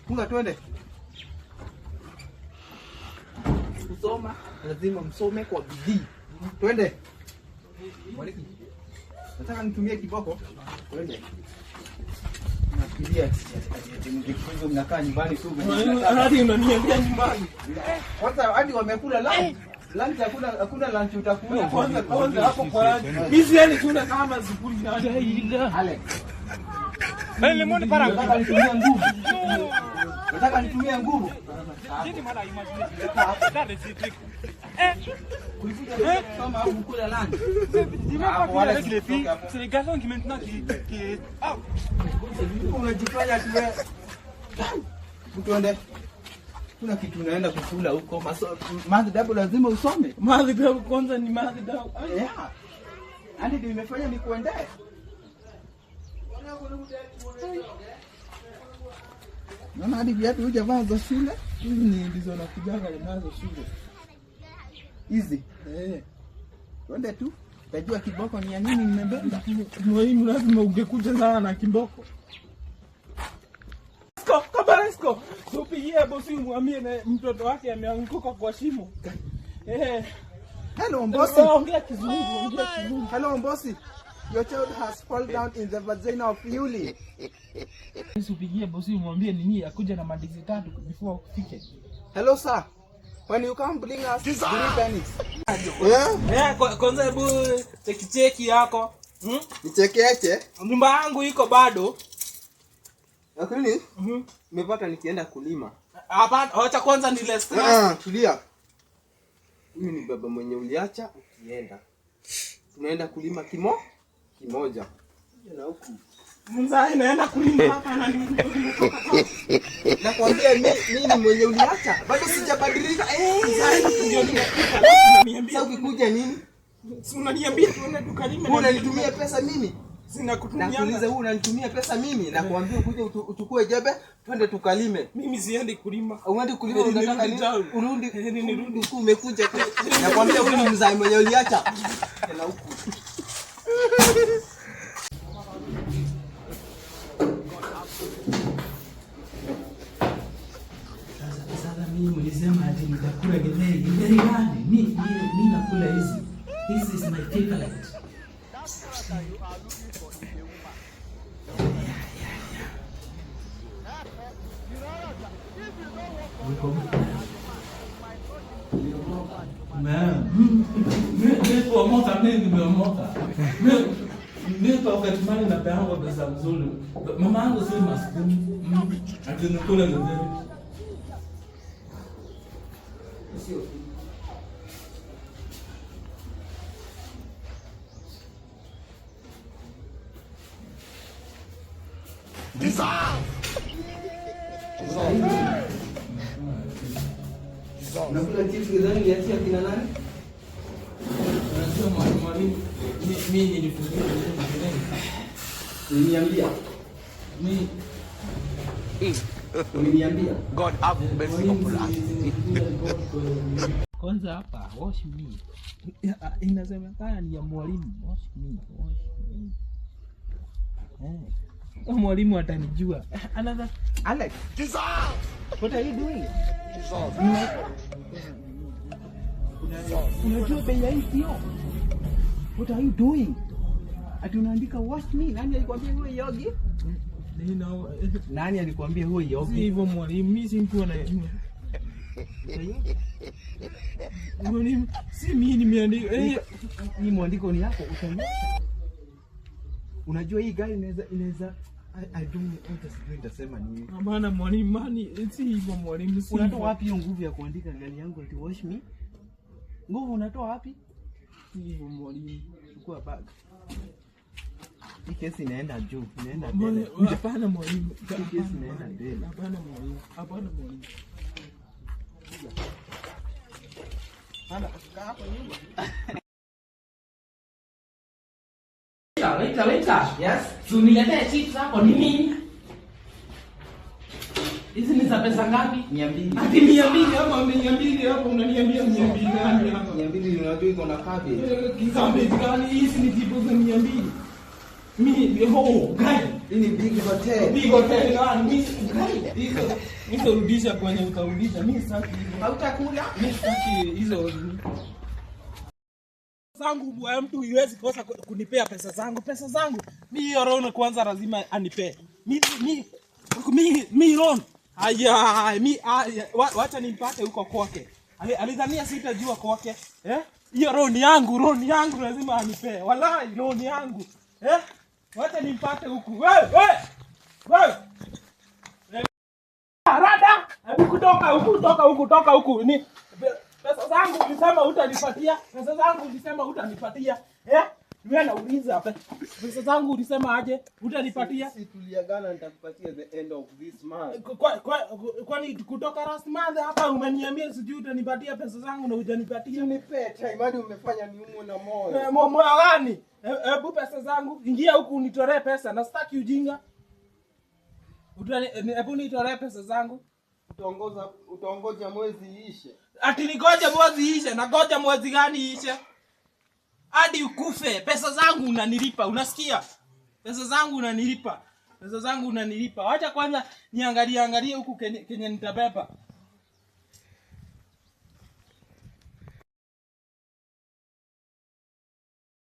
Funga twende. Kusoma lazima msome kwa bidii. Twende. Mwalimu, nataka nitumie kiboko. Twende. Nafikiria ati mkifunzo mnakaa nyumbani tu. Hadi unaniambia nyumbani. Kwanza hadi wamekula lunch. Lunch hakuna lunch utakula. Kwanza hapo kwa lunch. Mimi siani tuna kama sifuri na Alex. Nataka nitumie nguvu. Nataka nitumie nguvu. Soma au kula lunch. C'est les garçons qui maintenant qui ah unajifanya tu wewe. Tuende. Kuna kitu unaenda kukula huko. Math double lazima usome. Math double kwanza ni math double. Yeah. Hadi ndio imefanya nikuendee. Naona hadi viatu hujavaa za shule. Hizi ni ndizo nakujaga nazo shule. Hizi. Eh. Twende tu. Utajua kiboko ni ya nini nimebeba. Mwalimu lazima ungekuja sana na kiboko. Kabaresko. Tupigie bosi umwambie na mtoto wake ameanguka kwa shimo. Eh. Hello mbosi. Ongea Kizungu, ongea Kizungu. Hello mbosi. Your child has fallen down in the vagina of Yuli. Usipigie bosi umwambie nini akuja na mandizi tatu before ufike. Hello sir. When you come bring us 3 pennies. Yeah? Eh, kwanza hebu cheki yako. Nichekeache. Nyumba yangu iko bado. Lakini nimepata nikienda kulima. Hapana, acha kwanza nile stress. Tulia. Huyu ni baba mwenye uliacha ukienda. Tunaenda kulima kimoja. Na huku. Mzee naenda kulima hapa na nakwambia mimi ni mwenye uliacha. Bado sijabadilika. Ndio nimefika. Unaniambia ukikuja nini? Si unaniambia tuende tukalime. Wewe unanitumia pesa mimi? Sina kutumia. Nakuuliza wewe unanitumia pesa mimi? Nakwambia ukuje uchukue jembe twende tukalime. Mimi siendi kulima. Uende kulima unataka nini? Urudi nirudi huku umekuja tu. Nakwambia huyu ni mzee mwenye uliacha. Na huku. Sasa mimi mlisema ati nitakula githeri. Githeri gani? Mimi nakula hizi. This is my favorite. Mimi pocket money napeangwa pesa mzuri. Mama yangu si maskini. Ati nikule githeri. Sio. Unakula chips gani uliachia kina nani? Unajua mwalimu, mimi nilifungia shuleni. Uliniambia. Mimi uliniambia. God have mercy upon us. Kwanza hapa wash me. Inasemekana ni ya mwalimu. Wash me, wash me. Mwalimu atanijua. Another Alex. What are you doing? Unajua bei ya hii sio? What are you doing? Ati unaandika wash me. Nani alikwambia huyo yogi? Nani alikwambia huyo yogi? Si hivyo mwalimu, mimi si mtu anajua. Mwalimu, si mimi nimeandika. Hii mwandiko ni yako utanyosha. Unajua hii gari inaweza I don't know hata sijui nitasema nini. Hapana mwalimu, si hivyo mwalimu, si. Unatoa wapi hiyo nguvu ya kuandika gari yangu ati wash me? Nguvu unatoa wapi? Si hivyo mwalimu. Chukua bag. Hii kesi inaenda juu, inaenda mbele. Hapana mwalimu. Hii kesi inaenda mbele. Hapana mwalimu. Hapana mwalimu. Hapana, kaa hapo nyuma. Waiter. Yes. So niletee chips hapo ni nini? Hizi ni za pesa ngapi? 200. Ati 200 ama 200 hapo unaniambia 200 gani hapa? 200 unajua iko na cabbage. Cabbage gani? Hizi ni chips za 200. Mi oh, guy. Hii ni big hotel. Big hotel na mi guy. Hizo hizo rudisha kwenye utarudisha. Mi sitaki hizo. Hautakula? Mi sitaki hizo zangu bwa, mtu iwezi kosa kunipea pesa zangu, pesa zangu. Mi hiyo loan kwanza lazima anipee. Mi loan. Aya, mi aya, wacha nimpate huko kwake. Alidhania sitajua kwake. Eh? Hiyo loan yangu lazima anipee. Walai loan yangu. Eh? Wacha nimpate huku. Wewe, wewe. Wewe. Rada, hebu kutoka huku, toka huku, toka huku. Ni pesa zangu ulisema utanipatia. Pesa zangu ulisema utanipatia. Eh? Wewe nauliza pesa zangu ulisema aje utanipatia? Si tuliagana nitakupatia the end of this month. Kwani kutoka last month hapa umeniambia sijui utanipatia pesa zangu na hujanipatia. Nipe time hadi umefanya niumwe na moyo. Eh, Moyo gani? Hebu pesa zangu, ingia huku unitolee pesa na sitaki ujinga. Hebu nitolee pesa zangu. Utaongoza, utaongoja mwezi iishe. Ati nigoje mwezi ishe? Nagoja mwezi gani ishe? Hadi ukufe. Pesa zangu unanilipa, unasikia? Pesa zangu unanilipa. Pesa zangu unanilipa. Wacha kwanza niangalie angalie huku kenye nitabeba.